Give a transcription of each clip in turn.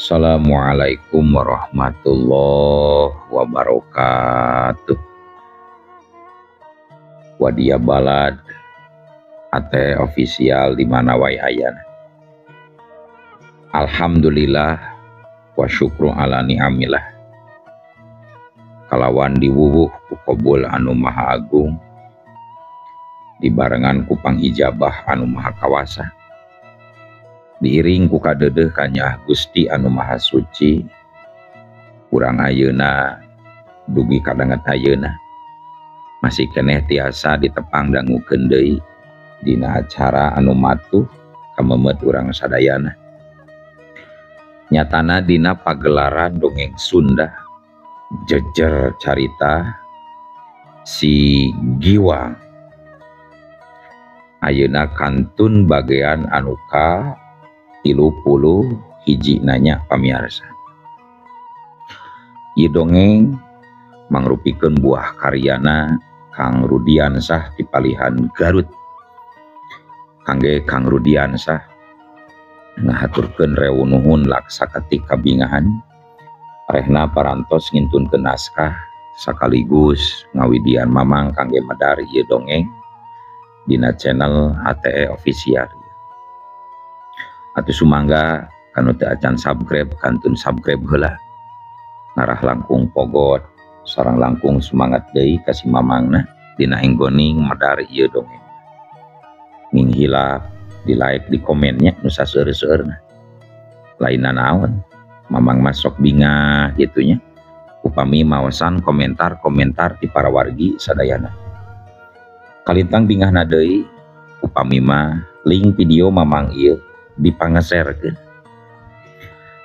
Assalamualaikum warahmatullahi wabarakatuh. Wadia Balad AT official di mana wae ayana. Alhamdulillah wa syukru ala ni'amillah. Kalawan diwuwuh ku qabul anu maha agung, dibarengan ku pangijabah anu maha kawasa, diiring ku kadeudeuh kanyaah Gusti anu maha suci. Urang ayeuna dugi kadanget ayeuna masih keneh tiasa ditepang dangukeun deui dina acara anu matuh kamemet urang sadayana. Nyatana dina pagelaran dongeng Sunda jejer carita si Giwang ayeuna kantun bagean anu ka 31 nanya pamiarsa. Ieu dongeng mangrupikeun buah karyana Kang Rudiansah ti palihan Garut. Kangge Kang Rudiansah ngahaturkeun rewu nuhun laksa ketik kabingahan rehna parantos ngintunkeun naskah sakaligus ngawidian mamang kangge medar ieu dongeng dina channel ATE official. Atuh sumangga kanu teu acan subscribe kantun subscribe heula. Ngarah langkung pogot sareng langkung semangat deui ka si mamangna dina enggoning medar ieu dongeng. Ning hilap di like di komennya nu saseur-seurna. Lainna naon mamang masuk bingah gitunya upami maosan komentar-komentar ti para wargi sadayana. Kalintang bingahna deui upami mah link video mamang ieu dipangeserkeun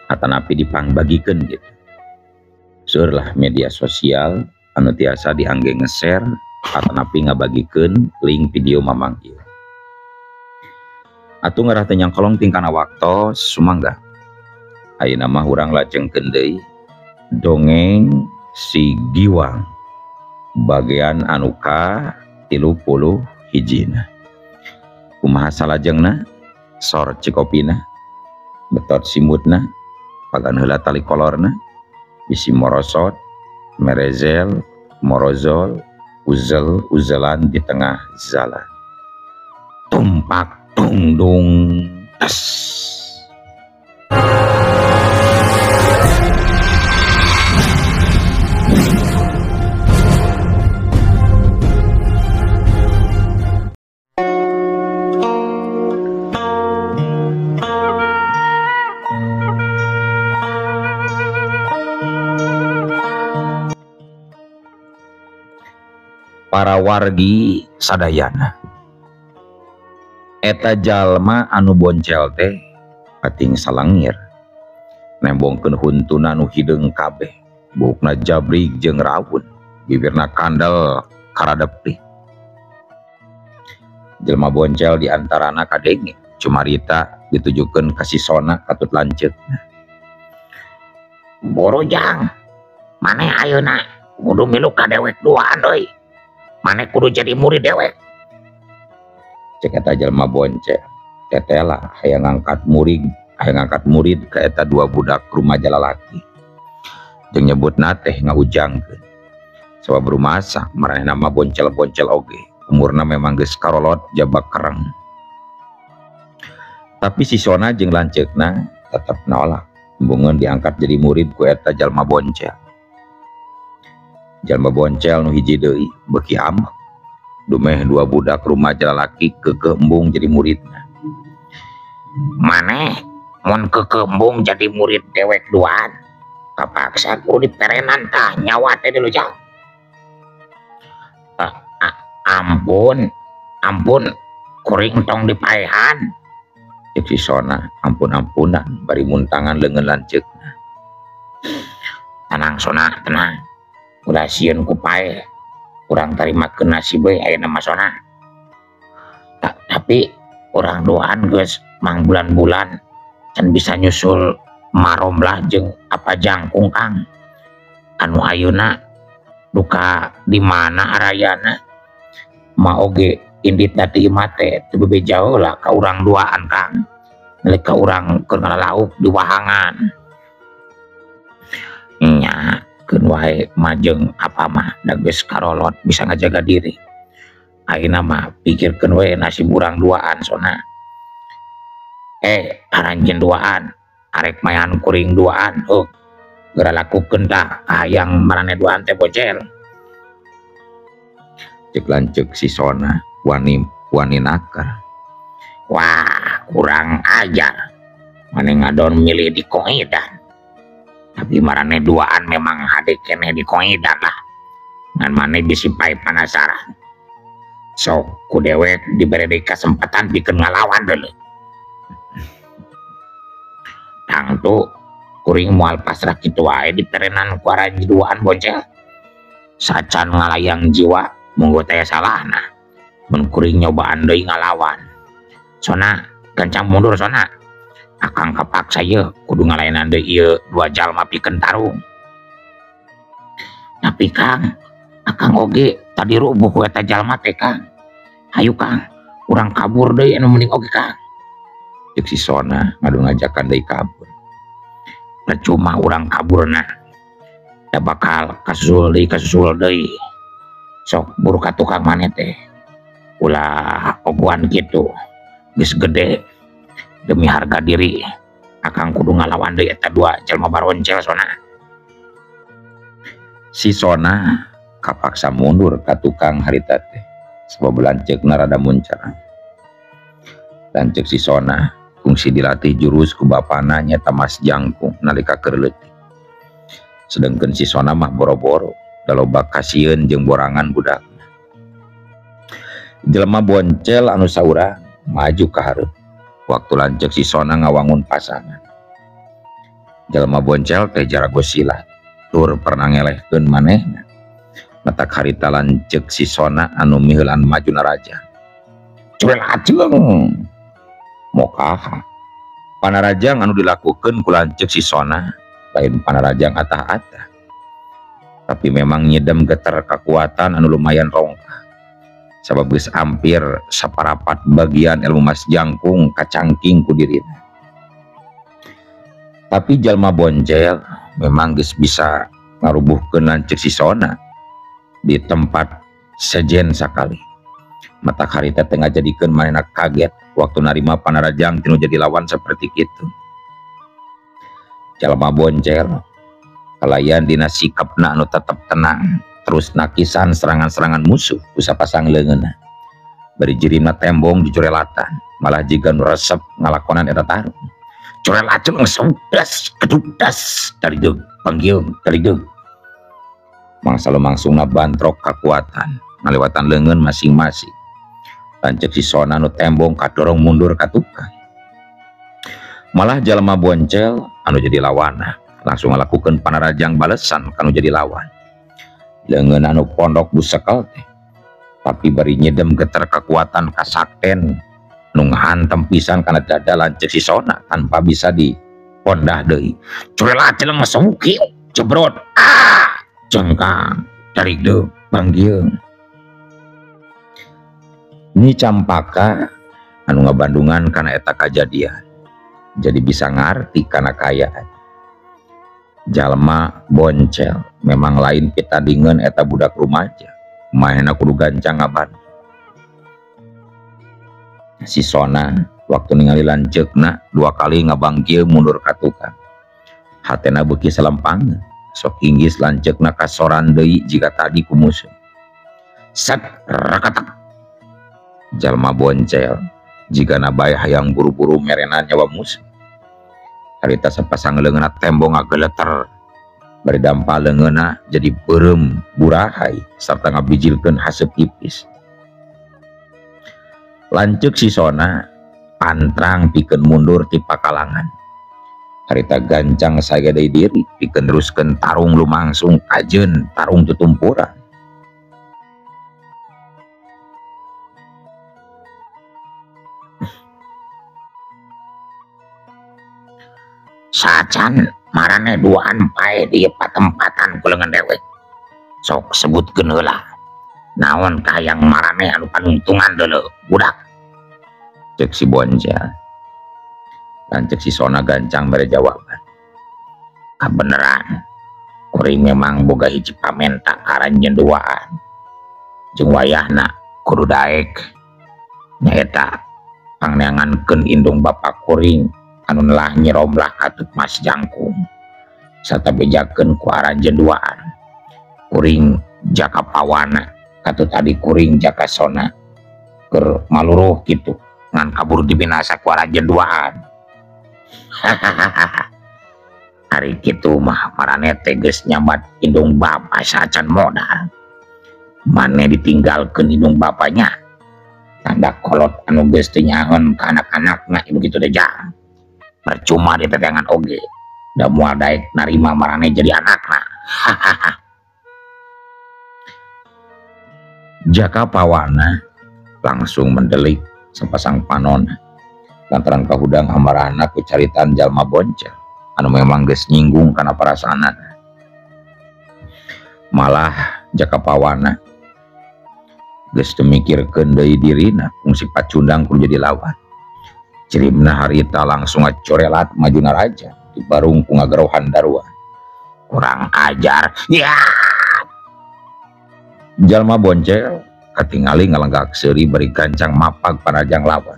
atanapi dipangbagikeun gitu. Seueur lah media sosial anu tiasa diangge nge-share atanapi ngabagikeun link video mamang ieu. Atuh ngarah teh nyangkolong tingkana waktos sumangga. Ayeuna mah urang lajengkeun deui dongeng si Giwang bagian anu ka 31. Kumaha salajengna? Sor cikopina, betot simutna, pagan heula tali kolorna, bisi morosot, merezel, morozol, uzel uzelan di tengah jalan. Tumpak tungdung tes. Para wargi sadayana, eta jalma anu boncel teh pating salangir nembongkeun huntuna nu hideung kabeh, buukna jabrig jeung rawun, bibirna kandel karadepih. Jelma boncel di antarana kadenge cumarita ditujukeun ka si Sona katut lanceukna. Borojang, maneh ayeuna kudu milu ka dewek duaan deui. Maneh kudu jadi murid dewek. Cek eta jelma boncel tetela hayang ngangkat murid, hayang ngangkat murid ka eta dua budak rumaja lalaki. Jeung nyebutna teh ngaujangkeun. Sabab rumasa maranehna mah boncel-boncel oge, umurna memang geus karolot jabak kereng. Tapi si Sona jeung lanceukna tetep nolak embungeun diangkat jadi murid ku eta jalma boncel. Jalma boncel nu hiji deui beuki ambek. Dumeh dua budak rumaja lalaki keukeuh embung jadi muridna. Maneh mun keukeuh embung jadi murid dewek duaan, kapaksa kudu diperenan tah nyawa teh dulu jang. Ampun, ampun, kuring tong dipaehan. Cek si Sona ampun-ampunan bari muntangan leungeun lanceukna. Tenang Sona, tenang. Ulah sieun ku paeh, urang tarimakeun nasib we ayeuna mah Sona. Tapi urang duaan geus mangbulan-bulan can bisa nyusul maromlah jeung apa jangkung Kang. Anu ayeuna duka di mana arayana ma oge indit tadi imah teh teu bebe jauh lah ka urang duaan Kang. Milik ka urang keur ngalalauk di wahangan. Nya keun wae majeng apa mah da geus karolot bisa ngajaga diri. Ayeuna mah pikirkeun we nasib urang duaan sona. Aranjeun duaan arek mayan kuring duaan heuh. Geura lakukeun tah hayang maraneh duaan teh bocel. Cek lanceuk si Sona wani wani nakar. Wah, kurang ajar. Maneh ngadon milih di koidan. Tapi maraneh duaan memang hade keneh di koidan lah. Ngan maneh bisi pae panasaran. Sok ku dewek dibere deui kasempatan pikeun ngalawan deuleu. Tangtu kuring moal pasrah kitu wae diperenan ku aranjeun duaan boncel. Sacan ngalayang jiwa munggo teh salahna. Mun kuring nyobaan deui ngalawan. Sona gancang mundur sona. Akang kapaksa yeuh kudu ngalayanan deui ieu dua jalma pikeun tarung. Tapi Kang, akang oge tadi rubuh ku eta jalma teh Kang. Hayu Kang, urang kabur deui anu mending oge Kang. Cek si Sona ngadu ngajakan deui kabur. Percuma urang kaburna. Da bakal kasusul deui. Sok buru ka tukang maneh teh. Ulah ogoan kitu. Geus gede demi harga diri akang kudu ngalawan deui eta dua jelma baroncel sona. Si Sona kapaksa mundur ka tukang harita teh sabab lanceukna rada muncarang. Lanceuk si Sona kungsi dilatih jurus ku bapana nyata Mas Jangkung nalika keur leutik. Sedengkeun si Sona mah boro-boro da loba kasieun jeung borangan budakna. Jelema boncel anu saurang maju ka hareup. Waktu lanceuk si Sona ngawangun pasangan. Jelema boncel teh jarago silat tur pernah ngelehkeun manehna. Matak harita lanceuk si Sona anu miheulan maju naraja. Curel aceng. Mokaha. Panarajang anu dilakukeun ku lanceuk si Sona lain panarajang atah-atah. Tapi memang nyedem geter kekuatan anu lumayan rongkah. Sabab geus hampir saparapat bagian ilmu Mas Jangkung kacangking ku dirina. Tapi jalma boncel memang geus bisa ngarubuhkeun lanceuk si Sona di tempat sejen sakali. Matak harita teh ngajadikeun manehna kaget waktu narima panarajang tinu jadi lawan seperti kitu. Jalma boncel kalayan dina sikapna anu tetep tenang. Terus nakisan serangan-serangan musuh ku sapasang leungeunna. Bari jirimna tembong dicurelatan, malah jiga nu resep ngalakonan eta tarung. Curel aceng seudas kedudas dari deug panggieung dari deug. Mangsa lumangsungna bantrok kakuatan ngalewatan leungeun masing-masing. Lanceuk si Sona nu tembong kadorong mundur ka tukang. Malah jalma boncel anu jadi lawanna langsung ngalakukeun panarajang balesan kanu jadi lawan. Leungeun anu pondok busekel teh tapi bari nyedem geter kekuatan kasakten nu ngahantem pisan kana dada lanceuk si Sona tanpa bisa dipondah deui. Curel aceng masuki jebrot ah jengkang tarik deuk panggieung. Nyi Campaka anu ngabandungan kana eta kajadian jadi bisa ngarti kana kaayaan. Jalma boncel memang lain pitandingan eta budak rumaja manehna kudu gancang ngabantu. Si Sona waktu ningali lanceukna dua kali ngabangkil mundur ka tukang. Hatena beuki salempangeun sok inggis lanceukna kasoran deui jika tadi ku musuh. Set rakatak. Jalma boncel jigana bae hayang buru-buru merenan nyawa musuh. Harita sapasang leungeunna tembong ngageleter bari dampa leungeunna jadi beureum burahai sarta ngabijilkeun haseup ipis. Lanceuk si Sona pantrang pikeun mundur ti pakalangan. Harita gancang saga deui diri pikeun neruskeun tarung lumangsung kajeun tarung tutumpuran. Sacan marane duaan pae di patempatan ku leungeun dewek. Sok sebutkeun heula. Naon kahayang marane anu panungtungan deuleu budak. Cek si boncel. Lanceuk si Sona gancang mere jawaban. Kabeneran Kuring memang boga hiji pamenta aranjeun duaan. Jeung wayahna kudu daek. Nyaeta pangneangankeun indung bapa kuring anu nelah Nyi Romlah katut Mas Jangkung. Sarta bejakeun ku aranjeun duaan. Kuring Jaka Pawana katut adi kuring Jaka Sona keur maluruh kitu ngan kabur dibinasa ku aranjeun duaan. Hahaha. Ari kitu mah marane teh geus nyambat indung bapa sacan modal. Mane ditinggalkeun indung bapanya. Tanda kolot anu geus teu nyaheun ka anak-anakna begitu teh jang. Percuma ditetengan oge. Da moal daek narima marane jadi anakna. Hahaha. Jaka Pawana langsung mendelik sapasang panon lantaran kahudang amarahna ku caritan jalma boncel anu memang geus nyinggung kana perasaanana. Malah Jaka Pawana geus teu mikirkeun deui dirina kungsi pacundang kudu jadi lawan. Cirimna harita langsung ngacorelat maju naraja dibarung ku ngagerohan darua. Kurang ajar. Ya. Jalma boncel katingali ngalenggak seuri bari gancang mapag panajang lawan.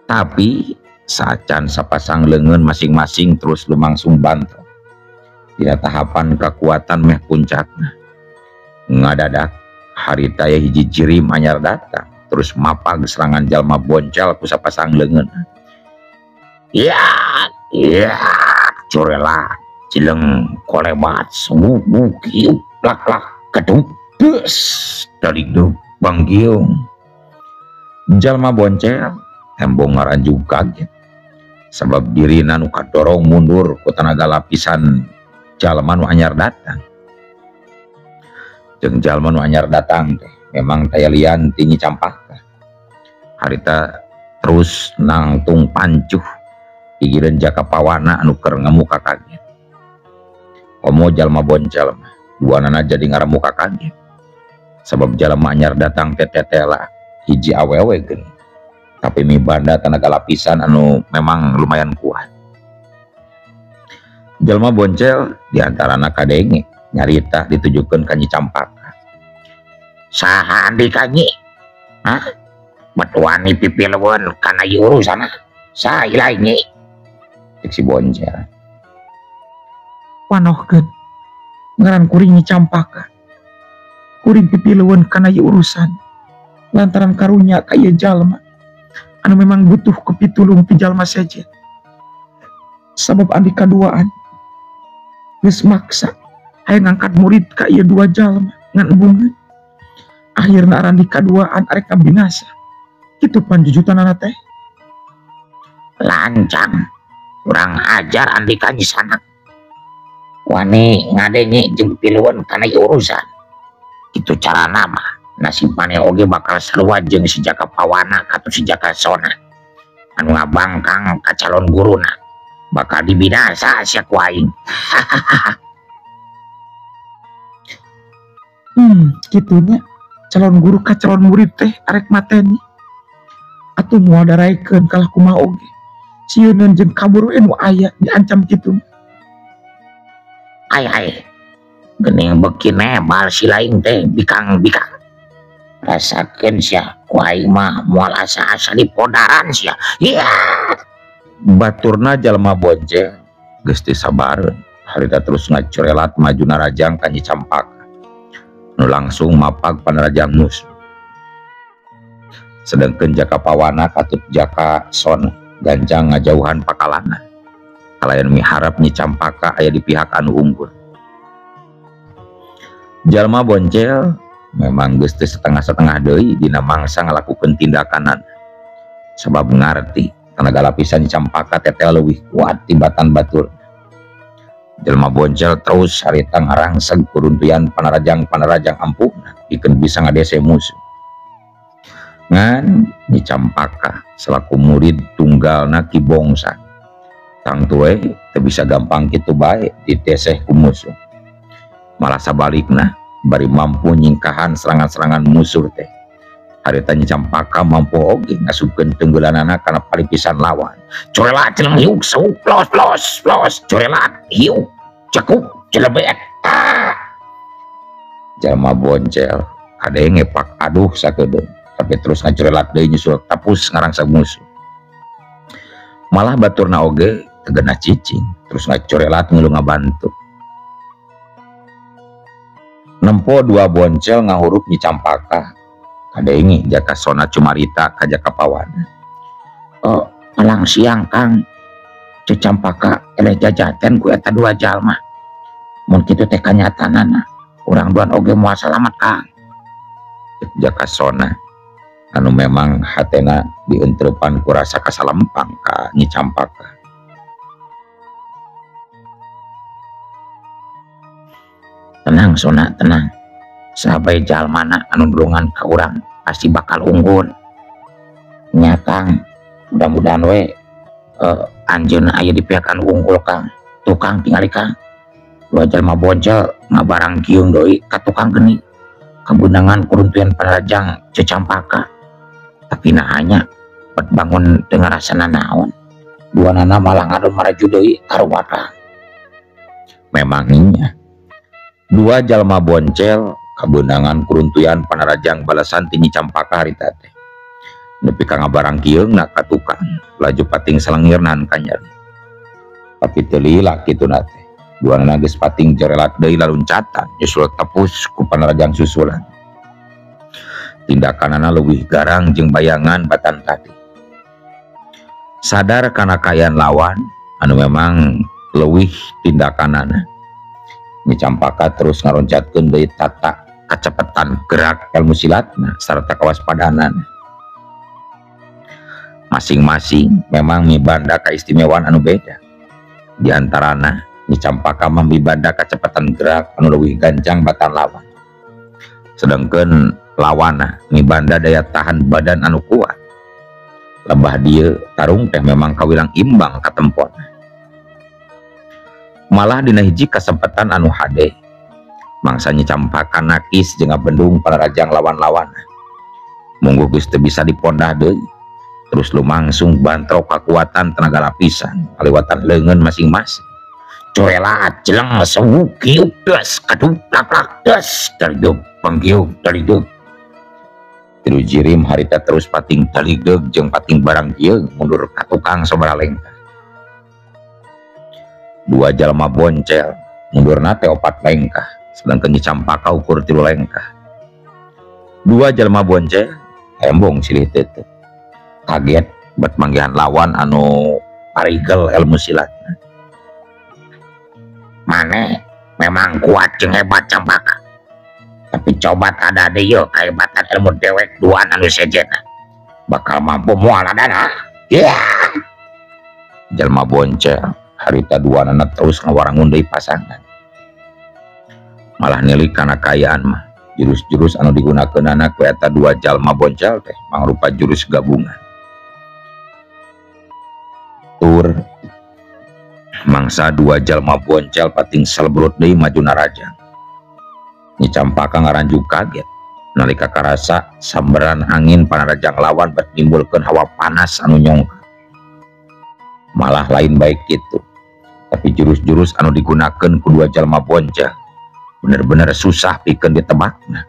Tapi sacan sapasang leungeun masing-masing terus lumangsung banto. Dina tahapan kekuatan meh puncakna. Ngadadak harita aya hiji jirim anyar datang terus mapag serangan jalma boncel ku sapasang leungeun. Ya, ya, corelat, cileng kolebat, subuh kieu lak-lak keduk. Des dari banggiung. Jalma boncel tembong ngaranjug kaget sebab dirina nu kadorong mundur ku tenaga lapisan jalma nu anyar datang. Jeung jalma nu anyar datang teh memang taya lian ti Nyi Campaka. Harita terus nangtung pancuh gigireun Jaka Pawana anu keur ngamuka kaget. Komo jalma boncel mah duanana jadi ngaramuka kaget. Sebab jalma anyar datang teh tetela hiji awewe geuning. Tapi mibanda tenaga lapisan anu memang lumayan kuat. Jalma boncel diantarana kadenge nyarita ditujukeun ka Nyi Campaka. Saha andika Nyi? Hah? Bet wani pipileun kana ieu urusanna? Saha ilai Nyi? Cek si boncel. Panohkeun ngaran kuring Nyi Campaka. Kuring pipileun kana ieu urusan lantaran karunya ka ieu jalma anu memang butuh kepitulung ti jalma sejen. Sabab andika duaan geus maksa hayang ngangkat murid ka ieu dua jalma ngan embungeun. Akhirna arandika duaan arek kabinasa. Kitu panjujutanana teh. Lancang kurang ajar andika Nyi sanak. Wani ngadenge jeung pipileun kana ieu urusan. Kitu carana mah nasib maneh oge bakal sarua jeung si Jaka Pawana atau si Jaka Sona anu ngabangkang ka calon guruna bakal dibinasa sia ku aing. Kitunya calon guru ka calon murid teh arek mateni. Atuh moal daraekeun kalah kumaha oge. Sieuneun jeung kabur we nu aya diancam kitu. Ai ai. Geuning beuki nebal si laing teh bikang-bikang. Rasakeun sia ku aing mah moal asa-asa dipodaran sia. Iya. Baturna jalma boncel geus teu sabareun. Harita terus ngacorelat maju narajang ka Nyi Campaka. Nu langsung mapag panarajang musuh. Sedengkeun Jaka Pawana katut Jaka Sona gancang ngajauhan pakalana. Kalayan miharap Nyi Campaka aya di pihak anu unggul. Jalma boncel memang geus teu setengah-setengah deui dina mangsa ngalakukeun tindakanan. Sabab ngarti tenaga lapisan Nyi Campaka tetel leuwih kuat tibatan batur. Jelma boncel terus harita ngarangseg kuruntuyan panarajang-panarajang ampuhna pikeun bisa ngadese musuh. Ngan Nyi Campaka selaku murid tunggalna Ki Bongsan tangtu we teu bisa gampang kitu bae diteseh ku musuh. Malah sabalikna bari mampu nyingkahan serangan-serangan musuh teh. Harita Nyi Campaka mampu oge ngasupkeun tenggelanana kana palipisan lawan. Corelat jeleng hiuk sauk plos plos plos corelat hiuk cekup Celebet. Ah. Jalma boncel kadenge pak aduh sakedeung tapi terus ngacurelat deui nyusul tapus ngarangsag musuh. Malah baturna oge tegena cicing terus ngacorelat ngeulu ngabantu. Nempo dua boncel ngahurup Nyi Campaka kadenge Jaka Sona cumarita ka Jaka Pawana. Oh, malang siang Kang. Ceu Campaka eleh jajaten ku eta dua jalma. Mun kitu teh kanyatanana urang duan oge moal salamet Kang. Jaka Sona anu memang hatena dientrepan ku rasa kasalempang ka Nyi Campaka. Tenang Sona, tenang. Sahabai jalmana anu nulungan ka urang pasti bakal unggul. Nya Kang, mudah-mudahan we anjeunna aya di pihak anu unggul Kang. Tukang tingali Kang. Dua jalma boncel ngabarang kiung deui ka tukang geni. Kabeunangan kuruntuyan panarajang Ceu Campaka. Tapi nahanya bet bangun teu ngarasana naon. Dua nana malah ngadon maraju deui karuwata. Memang nya dua jalma boncel kabeunangan kuruntuyan panarajang balasan ti Nyi Campaka harita teh. Nepi ka ngabarang kieungna ka tukang laju pating salengirnan ka nyeri. Tapi teu lila kituna teh. Dua nana geus pating jorelat deui laluncatan nyusul tepus ku panarajang susulan. Tindakanana leuwih garang jeung bayangan batan tadi. Sadar kana kaayaan lawan anu memang leuwih tindakanana. Nyi Campaka terus ngaroncatkeun deui tata kacepetan gerak ilmu silatna sarta kawaspadaanana. Masing-masing memang mibanda kaistimewaan anu beda. Di antarana Nyi Campaka mah mibanda kacepetan gerak anu leuwih gancang batan lawan. Sedangkan lawana mibanda daya tahan badan anu kuat. Lebah dieu tarung teh memang kawilang imbang katempon. Malah dina hiji kasempatan anu hade mangsa Nyi Campaka nakis jeung ngabendung panarajang lawan-lawan. Mungguh geus teu bisa dipondah deui. Terus lumangsung bantrok kakuatan tenaga lapisan kaliwatan leungeun masing-masing. Coelat jeleng sewuk kiup des kaduk plak des dari panggiuk dari dug. Tilu jirim harita terus pating taligeg jeung pating barang kieu mundur ka tukang sabaraha lengkah. Dua jalma boncel mundurna teh 4 lengkah sedangkan Nyi Campaka ukur 3 lengkah. Dua jalma boncel embong silih teu kaget bet manggihan lawan anu parigel ilmu silatna. Mane memang kuat jeung hebat Campaka. Tapi coba ada deui kehebatan ilmu dewek duaan anu sejenna. Bakal mampu moal adana. Yeah. Jalma boncel harita duanana terus ngawarangun deui pasangan. Malah nilik kana kaayaan mah jurus-jurus anu digunakeunana ku eta dua jalma boncel teh mangrupa jurus gabungan. Tur mangsa dua jalma boncel pating selebrut deui maju narajang. Nyi Campaka ngaranjuk kaget nalika karasa samberan angin panarajang lawan bet nimbulkeun hawa panas anu nyongka. Malah lain baik gitu, tapi jurus-jurus anu digunakeun ku dua jalma boncel bener-bener susah pikeun ditebakna.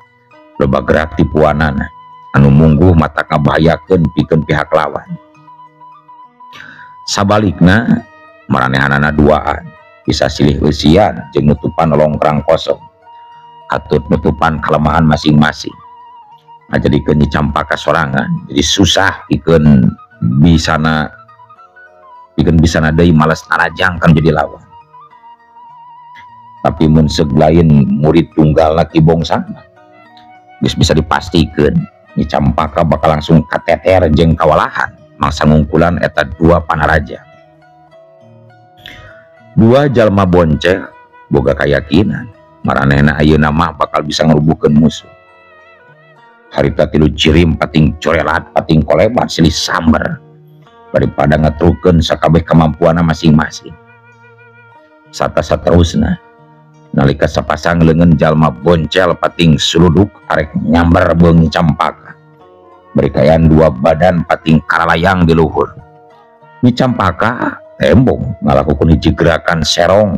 Loba gerak tipuanana anu mungguh mata ngabahayakeun pikeun pihak lawan. Sabalikna maranehanana duaan bisa silih eusian jeung nutupan longkrang kosong katut nutupan kelemahan masing-masing. Ngajadikeun Nyi Campaka sorangan jadi susah pikeun bisana deui males narajang kan jadi lawan. Tapi mun seug lain murid tunggalna Ki Bongsang geus bisa dipastikeun Nyi Campaka bakal langsung kateter jeung kawalahan mangsa ngungkulan eta dua panaraja. Dua jalma boncel boga kayakinan maranehna ayeuna mah bakal bisa ngerubuhkeun musuh. Harita tilu cirim pating corelat pating kolebat silih samber daripada ngetrukeun sakabeh kemampuanna masing-masing. Sata saterusna nalika sapasang leungeun jalma boncel pating suluduk arek nyamber beung Nyi Campaka. Berikayan dua badan pating karalayang di luhur. Nyi Campaka tembong ngalakukeun hiji gerakan serong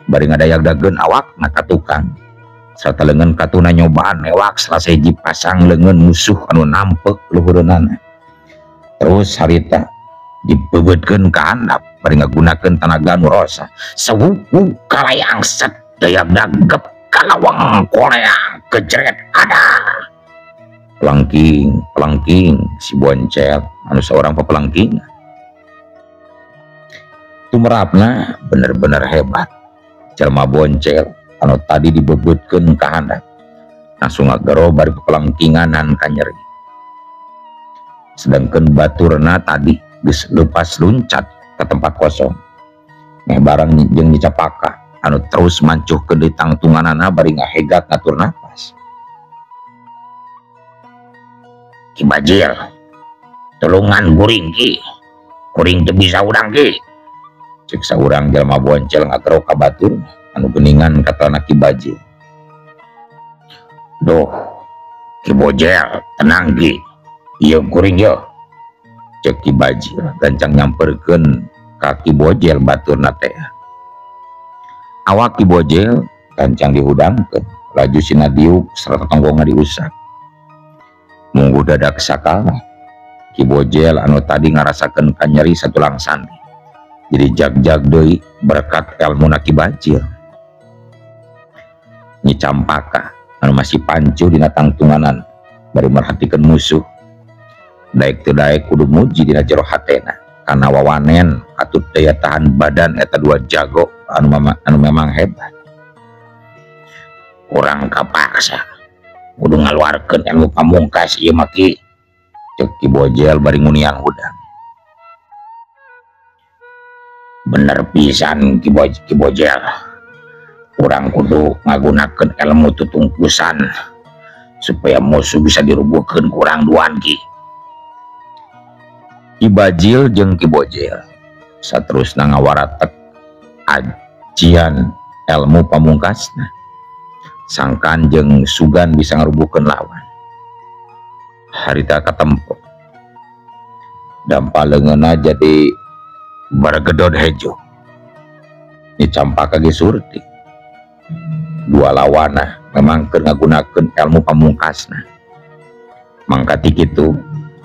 Bari ngadayag-dageun awakna ka tukang. Sarta leungeun katuna nyobaan newak selasa hiji pasang leungeun musuh anu nampek luhureunana. Terus harita dibebeutkeun ka handap bari ngagunakeun tanaga anu rosa. Sewuku kalayang set dayag-dagep kalawang koreang kejret ada. Pelangking, pelangking si boncel anu seorang pepelangking. Tumerapna bener-bener hebat. Jelma boncel anu tadi dibebutkeun ka handap langsung ngagero bari pepelangkinganan ka nyeri. Sedangkan baturna tadi geus leupas luncat ke tempat kosong. Meh bareng jeung dicapaka anu terus mancuhkeun di tangtunganana bari ngahegat ngatur napas. Ki Bajil, tulungan kuring ki. Kuring teu bisa urang ki. Cek saurang jelema boncel ngagero ka batur anu geuningan katalana Ki Bajil. Duh, Ki Bojel, tenang ki. Ieu kuring yeuh. Cek Ki Bajil gancang nyamperkeun ka Ki Bojel baturna teh. Awak Ki Bojel gancang dihudangkeun, laju sina diuk sarta tonggongna diusak. Mungguh dadak sakala Ki Bojel anu tadi ngarasakeun kanyeri satulang sandi. Jadi jag-jag deui berkat elmuna Ki Bajil. Nyi Campaka anu masih pancuh dina tangtunganan bari merhatikeun musuh. Daek teu daek kudu muji dina jero hatena kana wawanen katut daya tahan badan eta dua jago anu memang hebat. Urang kapaksa kudu ngaluarkeun ilmu pamungkas ieu mah ki. Cek Ki Bojel bari nguniang hudang. Bener pisan Ki Bojel. Urang kudu ngagunakeun ilmu tutungkusan supaya musuh bisa dirubuhkeun ku urang duan ki. Ki Bajil jeung Ki Bojel saterusna ngawaratek ajian ilmu pamungkasna. Sangkan jeung sugan bisa ngarubuhkeun lawan. Harita katempo. Dampa leungeunna jadi bargedod hejo. Nyi Campaka ge surti. Dua lawanna memang keur ngagunakeun ilmu pamungkasna. Mangka ti kitu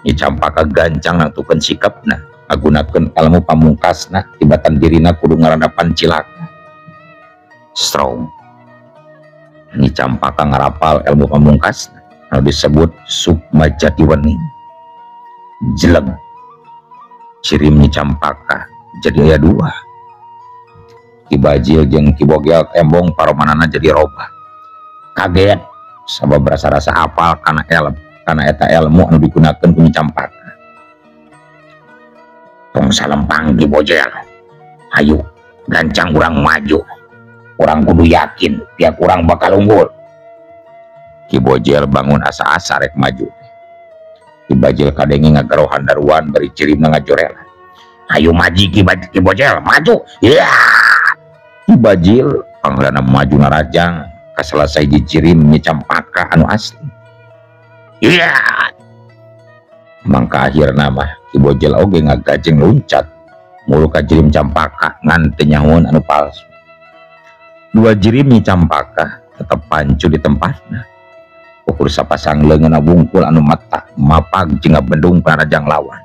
Nyi Campaka gancang nangtukeun sikapna ngagunakeun ilmu pamungkasna tibatan dirina kudu ngarandapan cilaka. Strong. Nyi Campaka ngarapal ilmu pamungkasna anu disebut Sukma Jatiwening. Jeleg cirim Nyi Campaka jadi aya dua. Ki Bajil jeung Ki Bogel tembong paromanana jadi robah. Kaget sabab rasa-rasa apal kana ilmu, kana eta ilmu anu digunakeun ku Nyi Campaka. Tong salempang Ki Bojel. Hayu gancang urang maju. Urang kudu yakin pihak urang bakal unggul. Ki Bojel bangun asa-asa rek maju. Ki Bajil kadenge ngagero handaruan bari cirimna ngajorela. Hayu maju Ki Bojel, maju. Ya. Ki Bajil pangheulana maju narajang ka salah sahiji cirim Nyi Campaka anu asli. Iya. Mangka akhirna mah Ki Bojel oge ngagajeng luncat mulu ka jirim Campaka ngan teu nyahoeun anu palsu. Dua jirim Nyi Campaka tetep pancu di tempatna. Ukur sapasang leungeunna bungkul anu mata mapag jeung ngabendung panarajang lawan.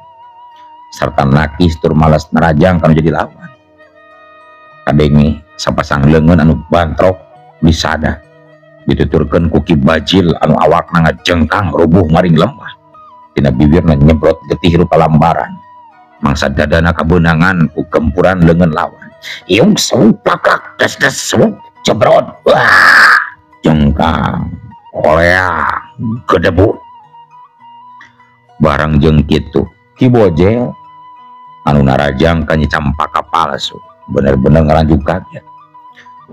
Sarta nakis tur malas narajang kanu jadi lawan. Kadenge sapasang leungeun anu bantrok disada dituturkeun ku Ki Bajil anu awakna ngajengkang rubuh maring lemah. Dina bibirna nyebrot getih rupa lambaran. Mangsa dadana kabeunangan ku gempuran leungeun lawan. Iung suplak des des sup jebrot. Wah, jengkang koleang gedebu. Barang jeung kitu Ki Bojel anu narajang ka Nyi Campaka palsu bener-bener ngaranjuk kaget.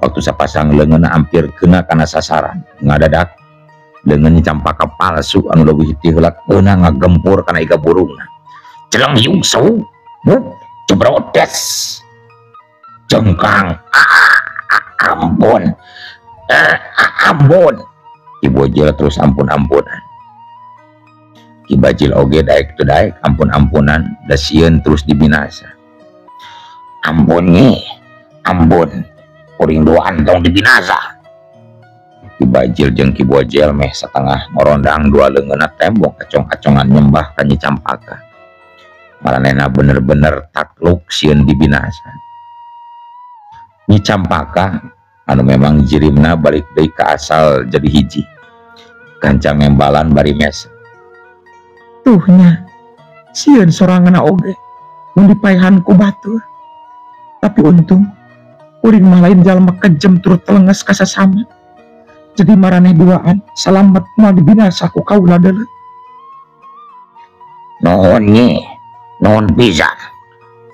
Waktu sapasang leungeunna hampir kena kana sasaran, ngadadak leungeun Nyi Campaka palsu anu leuwih ti heula keuna ngagempur kana iga burungna. Jeleng yung su buk jebrot des. Jengkang. Ampun. Ampun. Ki Bojel terus ampun-ampunan. Ki Bajil oge daek teu daek ampun-ampunan da sieun terus dibinasa. Ampun nyi, ampun. Kuring duaan tong dibinasa. Ki Bajil jeung Ki Bojel meh satengah ngorondang dua leungeunna tembong acong-acongan nyembah ka Nyi Campaka. Maranehna bener-bener takluk sieun dibinasa. Nyi Campaka anu memang jirimna balik deui ka asal jadi hiji. Gancang nembalan bari mes. Tuh nya sieun soranganna oge mun dipaehan ku batur. Tapi untung kuring mah lain jalma kejem turut telenges ka sasama. Jadi maraneh duaan salamet moal dibinasa ku kaula deuleu. Nuhun Nyi, nuhun pisan.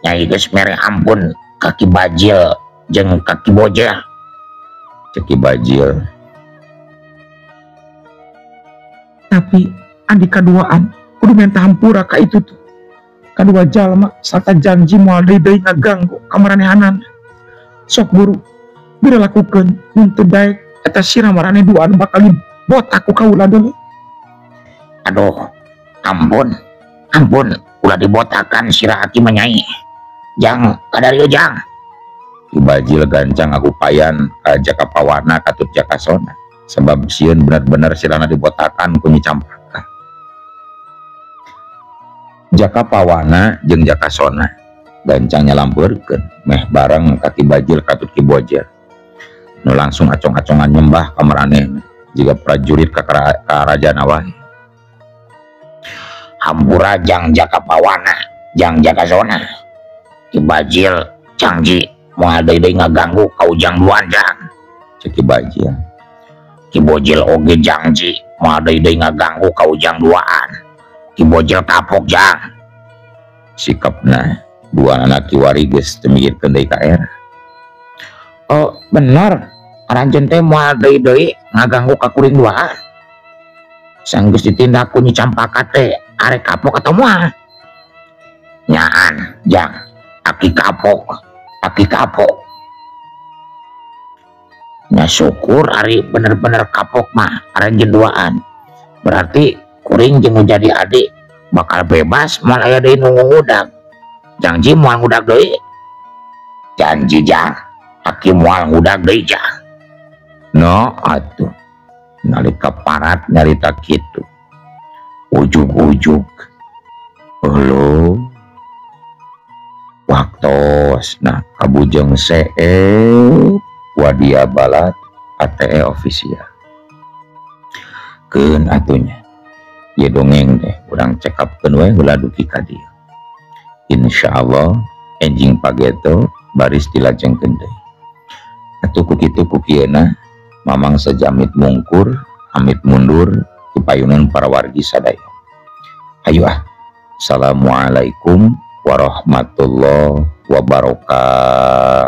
Nyai geus mere ampun ka Ki Bajil jeung ka Ki Bojel. Cek Ki Bajil. Tapi andi kaduaan kudu minta hampura ka itu tuh. Kadua jalma sarta janji moal deui-deui ngaganggu ka maranehanana. Sok buru bira lakukeun mun teu daek eta sirah maraneh duaan bakal dibotak ku kaula deuleu. Aduh, ampun, ampun, ulah dibotakan sirah aki mah Nyai. Jang, kadarieu jang. Ki Bajil gancang agupayan ka Jaka Pawana katut Jaka Sona. Sebab sieun bener-bener sirahna dibotakan ku Nyi Campaka. Jaka Pawana jeung Jaka Sona gancang nyalampeurkeun meh bareng ka Ki Bajil katut Ki Bojel. Nu langsung acong-acongan nyembah ka maranehna jiga prajurit ka karajaan wae. Hampura jang Jaka Pawana, jang Jaka Sona. Ki Bajil jangji moal deui-deui ngaganggu ka ujang duaan jang. Cek Ki Bajil. Ki Bojel oge jangji moal deui-deui ngaganggu ka ujang duaan. Ki Bojel kapok jang. Sikapna dua anak kiwari geus teu mikirkeun deui ka era. Oh bener, aranjeun teh moal deui-deui ngaganggu ka kuring duaan. Sanggeus ditindak ku Nyi Campaka teh arek kapok atau moal? Nyaan jang, aki kapok, aki kapok. Nya syukur ari bener-bener kapok mah aranjeun duaan. Berarti kuring jeung nu jadi adik bakal bebas moal aya deui nu ngudag. Janji moal ngudag deui. Janji jang, aki moal ngudag deui jang. No atuh nalika parat nyarita kitu. Ujug-ujug. Heuh. Waktos nah kabujeng seep wadia balat ATE official. Keun atunya. Ye dongeng deh urang cekapkeun we heula dugi ka dieu. Insyaallah enjing pageto baris dilajengkeun deui. Atuh ku kitu ku kieuna mamang sejamit mungkur amit mundur dipayunan para wargi sadaya. Hayu ah. Assalamualaikum warahmatullahi wabarakatuh.